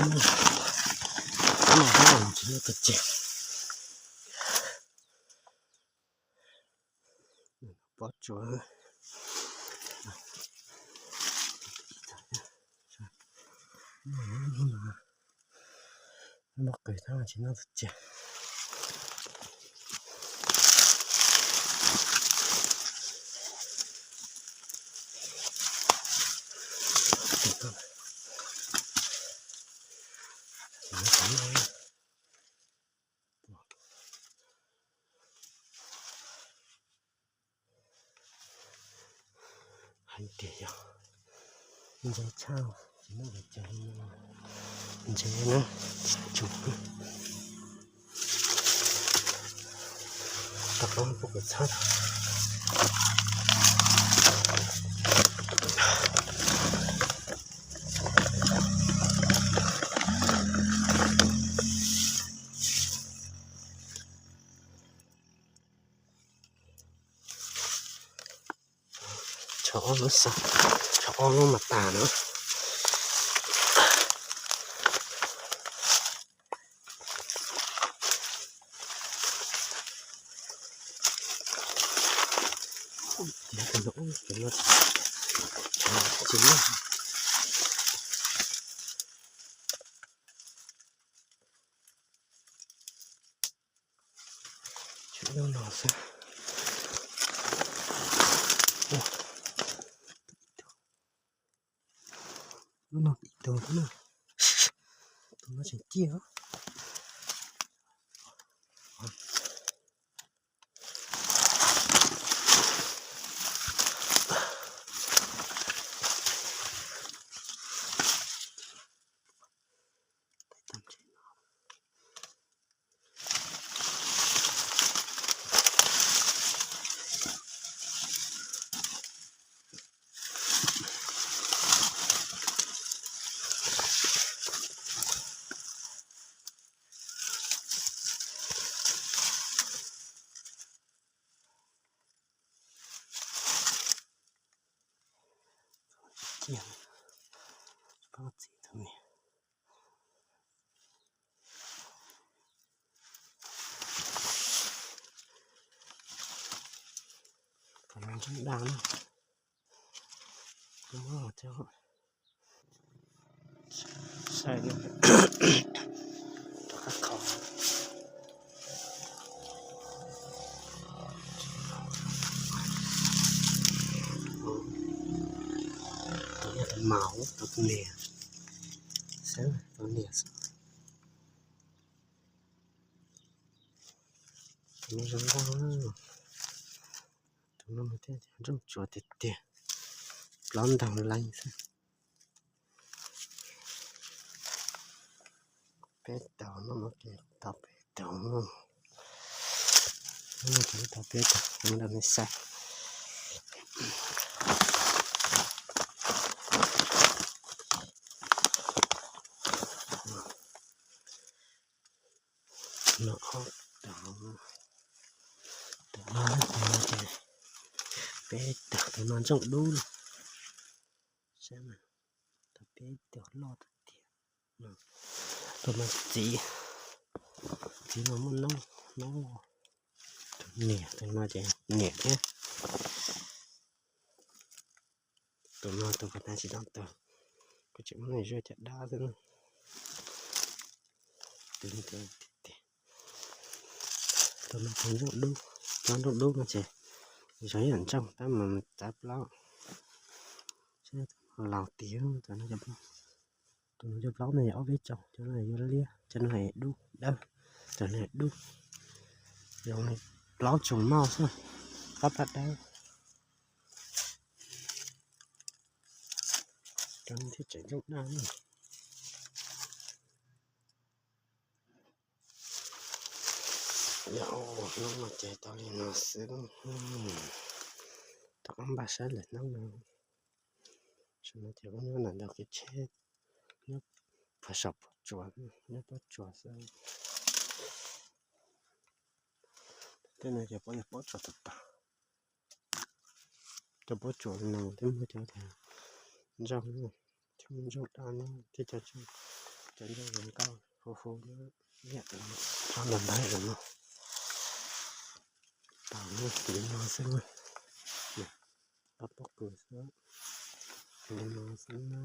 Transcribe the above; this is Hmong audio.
Tsis muaj tus ces pob tsuas. Noj qws thiab tsis noj tus ces. Hais tias yog ntse tshaj, tsis muaj tus ces, ntse na, tsis tsum. Rau qhov pom kuv txhab. Tshuav ob lub xwb, tshuav ob lub mas tas na. Tshuav lub no xwb. Lub no ib tug na. Tus no tseem ciaj. Ciaj, pob txiv tus niam. Tus no ntseej daj na. Muab coj saib rov qab kho. Tus yog tus maum, tus niam, xwb tus niam xwb. Tus no zoo nkauj, tus no mas thiaj nrooj tsuas tiag tiag, plaub ntag leej xwb. Peb tug no ces tau peb tug, no ces tau peb tug, no rau nej saib. No ob tug, tus no, tus no ces peb tug, tus no ntsooj dub lawm. Saib mas, tau peb tug loj tiag tiag. Tus no txiv, txiv no muaj noob, noob, tus niam, tus no ces niam thiab. Tus no tus ko tas tsis tau tawg, kuv tseem muab nws zuaj cov dab xwb na. Tus no tus ntsooj dub, cov ntsooj dub no ces zoo ib yam ntsooj tab mas txav plaub, laus tiag. Tus no cov plaub no yog ob peb tsoom, cov no yuav liab, cov no dub dawb, cov no dub, zoo li plaub tsoom mauj xwb, qab pab dawb. Cov no thiaj tseem ntsooj daj na. Yog hnub no ces tau li no xwb. Tom qab npaj saib lawm hnub no. Tam no ces wb nyob ntawm ntug kev tsheb, nyob puag saum pob tsuas, nyob pob tsuas xwb. Tej no ces pob, pob tsuas tag tag. Cov pob tsuas no twb muaj cov ntsooj, thiab muaj ntsooj daj thiab cov ntsooj Cov ncauj zoo nkauj hu hu nyiam, tso nta ntaiv no. Tau no, li no xwb na. Tau pob kws xwb, li no xwb na.